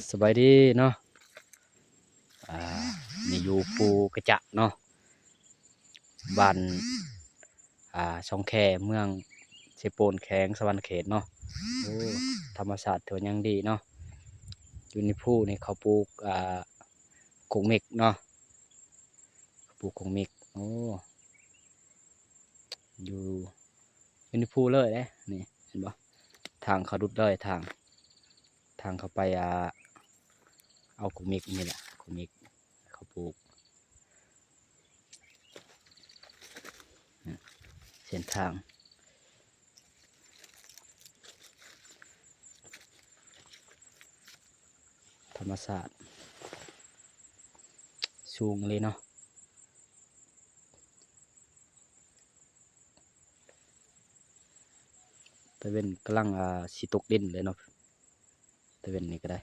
ສະບາຍດີເນາະ ອ່າ ນີ້ຢູ່ພູກະຈະເນາະ ບ້ານ ອ່າ ຊ່ອງແຄ ເມືອງເຊໂປນ ແຂວງສະຫວັນນະເຂດເນາະ. ໂອ້ ທຳມະຊາດຖືວ່າຍັງດີເນາະ. ຢູ່ໃນພູນີ້ເຂົາປູກ ອ່າ ກົກເມັກເນາະ ເຂົາປູກກົກເມັກ. ໂອ້ ຢູ່ ຢູ່ໃນພູເລີຍເດ້ ນີ້ເຫັນບໍ່ ທາງເຂົາດຸດເລີຍ ທາງ ທາງເຂົາໄປ ອ່າ ເອົາກົກເມັກນີ້ແຫຼະ ກົກເມັກເຂົາປູກ ເສັ້ນທາງທຳມະຊາດສູງອີ່ຫຼີເນາະ. ຕາເວັນກຳລັງ ອ່າ ຊິຕົກດິນເລີຍເນາະ ຕາເວັນນີ້ກໍໄດ້.